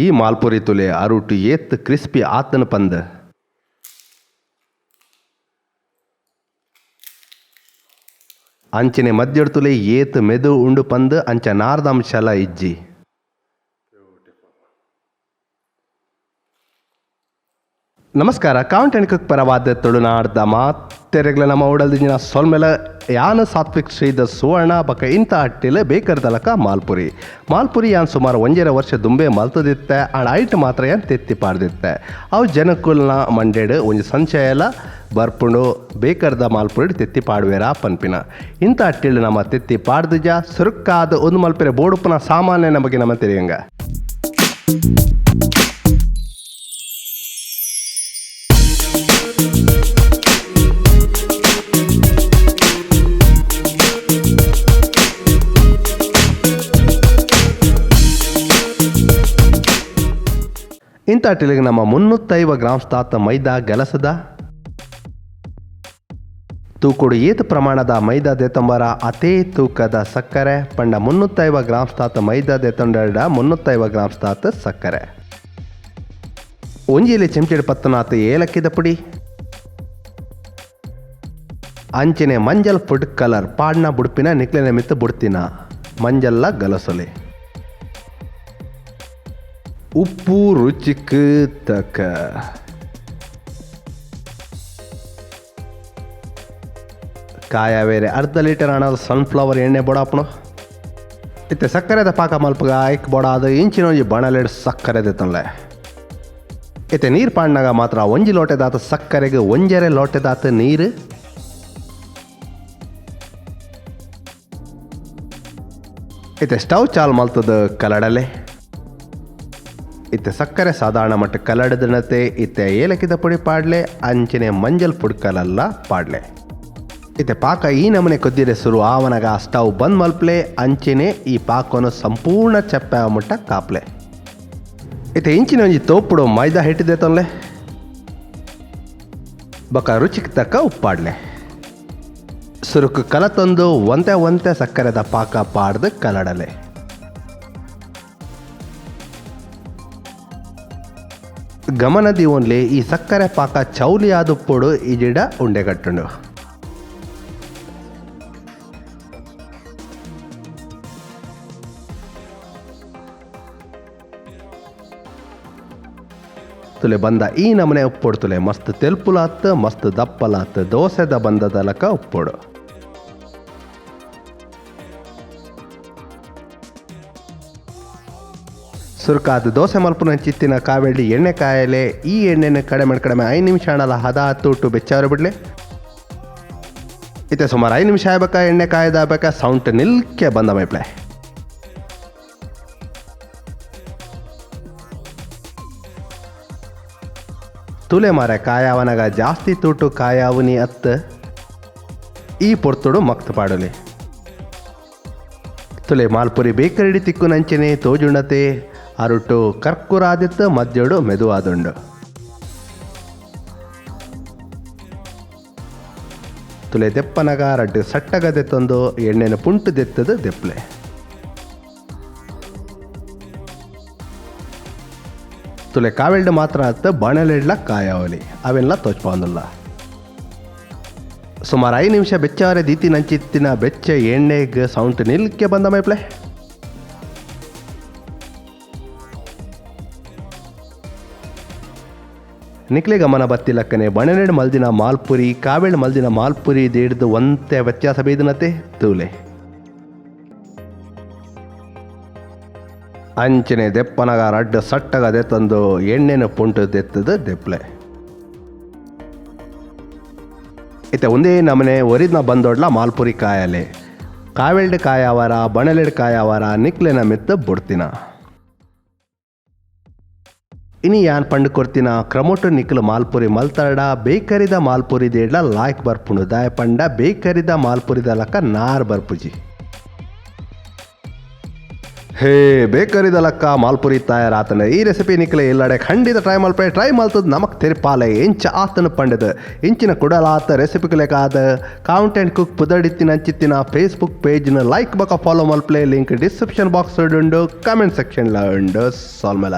ಈ ಮಾಲ್ಪುರಿ ತುಲೆ ಅರುಟು ಏತ್ ಕ್ರಿಸ್ಪಿ ಆತನ ಪಂದ್. ಅಂಚನೆ ಮಧ್ಯಡ್ ತುಲೆ ಏತ್ ಮೆದು ಉಂಡು ಪಂದ್ ಅಂಚ ನಾರ್ದ ಅಂಶಲ ಇಜ್ಜಿ. ನಮಸ್ಕಾರ, count and cook ಪರವಾದ ತುಳುನಾಡ್ದ ಮಾತೆರೆಗ್ಲ ನಮ್ಮ ಉಡಲ್ದಿನ ಸೊಲ್ಮೆಲ. ಯಾನ್ ಸಾತ್ವಿಕ್ ಶ್ರೀದ ಸುವರ್ಣ ಬಕ ಇಂತ ಅಟ್ಟಿಲ ಬೇಕರ್ದಲಕ ಮಾಲ್ಪುರಿ. ಮಾಲ್ಪುರಿ ಯಾನ್ ಸುಮಾರು 1.5 ವರ್ಷ ದುಂಬೆ ಮಲ್ತದಿತ್ತೆ. ಆಂಡ ಐಟ್ ಮಾತ್ರ ಯಾನ್ ತೆತ್ತಿ ಪಾಡ್ದಿತ್ತೆ. ಅವು ಜನಕುಲ್ನ ಮಂಡೆಡ್ ಒಂಜಿ ಸಂಶಯಲ ಬರ್ಪುಂಡು, ಬೇಕರ್ದ ಮಾಲ್ಪುರಿ ತೆತ್ತಿ ಪಾಡುವೆರಾ ಪನ್ಪಿನ. ಇಂಥ ಅಟ್ಟಿಲ್ ನಮ್ಮ ತೆತ್ತಿ ಪಾಡ್ದಿಜ. ಸುರುಕ್ಕಾದ ಒಂದು ಮಲ್ಪೆರೆ ಬೋಡುಪುನ ಸಾಮಾನ್ಯ ಬಗ್ಗೆ ನಮ್ಮ ತೆರಿಯಂಗ. ಇಂಥ ಅಟ್ಟಿಲಿಗೆ ನಮ್ಮ 350 ಗ್ರಾಮ್ಸ್ ತಾತ ಮೈದಾ ಗಲಸದ ತೂಕೊಡು ಏತ್ ಪ್ರಮಾಣದ ಮೈದಾ ದೇತಂಬರ ಅತೇ ತೂಕದ ಸಕ್ಕರೆ. ಪಂಡ 350 ಗ್ರಾಮ್ಸ್ ತಾತ ಮೈದಾ ದೇತೊಂಡ 350 ಗ್ರಾಮ್ಸ್ ತಾತ ಸಕ್ಕರೆ. ಒಂಜಿಲಿ ಚೆಂಚೆಡ್ ಪತ್ತನಾತ ಏಲಕ್ಕಿದ ಪುಡಿ, ಅಂಚನೆ ಮಂಜಲ್ ಫುಡ್ ಕಲರ್ ಪಾಡ್ನ ಬುಡ್ಪಿನ ನಿಕ್ಲೆನ ಮಿತ್ತು ಬುಡ್ತಿನ ಮಂಜಲ್ಲ ಗಲಸೊಲೆ. ಉಪ್ಪು ರುಚಿಕ್ ತಕ್ಕ. ಕಾಯ ಬೇರೆ ಅರ್ಧ ಲೀಟರ್ ಹಣ ಸನ್ಫ್ಲವರ್ ಎಣ್ಣೆ ಬೋಡಾಪುಣು. ಇತ್ತೆ ಸಕ್ಕರೆದ ಪಾಕ ಮಲ್ಪಗ ಐಕ್ ಬೋಡಾದ ಇಂಚಿನ ಒಂಜಿ ಬಣಲೆಡ್ ಸಕ್ಕರೆ ದೆತ್ತೊನ್ಲೆ. ಇತ್ತೆ ನೀರು ಪಾಡ್ನಾಗ ಮಾತ್ರ ಒಂಜಿ ಲೋಟೆದಾತ ಸಕ್ಕರೆಗೆ 1.5 ಲೋಟೆದಾತ ನೀರು. ಇತ್ತೆ ಸ್ಟವ್ ಚಾಲ್ ಮಲ್ತದ ಕಲಡಲೆ. ಇತ್ತೆ ಸಕ್ಕರೆ ಸಾಧಾರಣ ಮಟ್ಟ ಕಲಡದನತೆ ಇತ್ತೆ ಏಲಕ್ಕಿದ ಪುಡಿ ಪಾಡ್ಲೆ, ಅಂಚನೆ ಮಂಜಲ್ ಪುಡ್ಕಲಲ್ಲ ಪಾಡ್ಲೆ. ಇತ್ತೆ ಪಾಕ ಈ ನಮೂನೆ ಕೊದ್ದಿರೆ ಶುರು ಆವನಗ ಸ್ಟವ್ ಬಂದ್ ಮಲ್ಪ್ಲೆ. ಅಂಚನೆ ಈ ಪಾಕವನ್ನು ಸಂಪೂರ್ಣ ಚಪ್ಪೆ ಮುಟ್ಟ ಕಾಪ್ಲೆ. ಇತ್ತೆ ಇಂಚಿನ ಒಂಜಿ ತೋಪುಡು ಮೈದಾ ಹಿಟ್ಟಿದೆ ತೊನ್ಲೆ. ಬೊಕ ರುಚಿಗೆ ತಕ್ಕ ಉಪ್ಪಾಡ್ಲೆ. ಸುರುಕು ಕಲತೊಂದು ಒಂತೆ ಒಂತೆ ಸಕ್ಕರೆದ ಪಾಕ ಪಾಡ್ದು ಕಲಡಲೆ. ಗಮನ ದೀವೊನ್ಲೆ, ಈ ಸಕ್ಕರೆ ಪಾಕ ಚೌಲಿ ಆದುಪ್ಪೊಡು ಇಜಿಡ ಉಂಡೆಗಟ್ಟುಂಡು. ತುಲೆ ಬಂದ ಈ ನಮನೆ ಉಪ್ಪೊಡು ತುಲೆ ಮಸ್ತ್ ತೆಲ್ಪುಲಾತ್ ಮಸ್ತ್ ದಪ್ಪಲಾತ್ ದೋಸೆದ ಬಂದದಲಕ ಉಪ್ಪೊಡು. ಸುರುಕಾದ ದೋಸೆ ಮಲ್ಪುನ ಚಿತ್ತಿನ ಕಾವೆಳ್ಳಿ ಎಣ್ಣೆ ಕಾಯಲೆ. ಈ ಎಣ್ಣೆನ ಕಡಿಮೆ ಕಡಿಮೆ 5 ನಿಮಿಷ ಆಣಲ ಹದ ತೂಟು ಬೆಚ್ಚಾರು ಬಿಡ್ಲೆ. ಇತ್ತೆ ಸುಮಾರು 5 ನಿಮಿಷ ಆಗ್ಬೇಕಾ ಎಣ್ಣೆ ಕಾಯ್ದಾಗಬೇಕಾ ಸೌಂಟ್ ನಿಲ್ಕೆ ಬಂದ ಮೈಪ್ಲೆ. ತುಲೆ ಮಾರೆ ಕಾಯಾವನಗ ಜಾಸ್ತಿ ತೂಟು ಕಾಯಾವುನಿ ಅತ್ತ ಈ ಪೊರ್ತುಡು ಮಕ್ತ ಪಾಡಲಿ. ತುಲೆ ಮಾಲ್ಪುರಿ ಬೇಕರಿಡಿ ತಿಕ್ಕು ನಂಚನೆ ತೋಜುಣತೆ ಅರುಟು ಕರ್ಕುರಾದಿತ್ತು ಮದ್ಯಡು ಮೆದುವಾದುಂಡು. ತುಲೆ ದೆಪ್ಪನಗ ರಡ್ಡು ಸಟ್ಟಗ ದೆತ್ತೊಂದು ಎಣ್ಣೆನ ಪುಂಟು ದೆತ್ತದು ದೆಪ್ಲೆ. ತುಲೆ ಕಾವೆಲ್ಡ್ ಮಾತ್ರ ಅತ್ತ ಬಾಣಲೆಡ್ಲ ಕಾಯಾವಲಿ ಅವೆಲ್ಲ ತೋಚ್ಪಾಂದುಲ್ಲ. ಸುಮಾರು 5 ನಿಮಿಷ ಬೆಚ್ಚಾರೆ ದೀತಿ ನಂಚಿತ್ತಿನ ಬೆಚ್ಚ ಎಣ್ಣೆಗೆ ಸೌಂಟ್ ನಿಲ್ಕೆ ಬಂದ ಮೈಪ್ಲೆ. ನಿಕ್ಲೆ ಗಮನ ಬತ್ತಿಲಕ್ಕನೆ ಬಣನೆಡ್ ಮಲ್ದಿನ ಮಾಲ್ಪುರಿ ಕಾವೆಳ್ ಮಲ್ದಿನ ಮಾಲ್ಪುರಿ ದೇಡ್ದು ಒಂತೆ ವ್ಯತ್ಯಾಸ ಬೇದನತೆ ತೂಲೆ. ಅಂಚನೆ ದೆಪ್ಪನಗ ರಡ್ಡು ಸಟ್ಟಗ ದೆತ್ತಂದು ಎಣ್ಣೆನ ಪುಂಟು ದೆತ್ತದು ದೆಪ್ಲೆ. ಇತ್ತೆ ಒಂದೇ ನಮನೆ ಒರಿದ್ನ ಬಂದೊಡ್ಲ ಮಾಲ್ಪುರಿ ಕಾಯಲೆ. ಕಾವೆಲ್ಡ್ ಕಾಯಾವರ ಬಣಲೆಡ್ ಕಾಯಾವರ ನಿಕ್ಲೆನ ಮೆತ್ತ ಬುಡ್ತಿನ. ಇನಿ ಯಾನ್ ಪಂಡು ಕೊರ್ತಿನ ಕ್ರಮೊಟು ನಿಕ್ಲು ಮಾಲ್ಪುರಿ ಮಲ್ತರಡ ಬೇಕರಿದ ಮಾಲ್ಪುರಿ ದೇಡ್ಲ ಲಾಯ್ಕ್ ಬರ್ಪುಂಡು. ದಾಯ ಪಂಡ ಬೇಕರಿದ ಮಾಲ್ಪುರಿದ ಲಕ್ಕ ನಾರ್ ಬರ್ಪುಜಿ. ಹೇ, ಬೇಕರಿದ ಲಕ್ಕ ಮಾಲ್ಪುರಿ ತಯಾರಾತನ. ಈ ರೆಸಿಪಿ ನಿಕ್ಲೆ ಇಲ್ಲಡೆ ಖಂಡಿತ ಟ್ರೈ ಮಲ್ಪೆ. ಟ್ರೈ ಮಲ್ತದ್ ನಮಕ್ ತೆರಿಪಾಲೆ ಎಂಚ ಆತನ ಪಂಡದು. ಇಂಚಿನ ಕುಡಲಾತ ರೆಸಿಪಿಲೆಗಾದ ಕೌಂಟ್ ಆ್ಯಂಡ್ ಕುಕ್ ಪುದಡಿತ್ತಿನ ಅಂಚಿತ್ತಿನ ಫೇಸ್ಬುಕ್ ಪೇಜ್ನ ಲೈಕ್ ಬೊಕ ಫಾಲೋ ಮಲ್ಪ್ಲೆ. ಲಿಂಕ್ ಡಿಸ್ಕ್ರಿಪ್ಷನ್ ಬಾಕ್ಸ್ ಉಂಡು, ಕಮೆಂಟ್ ಸೆಕ್ಷನ್ ಉಂಡು. ಸೊಲ್ಮೆಲ.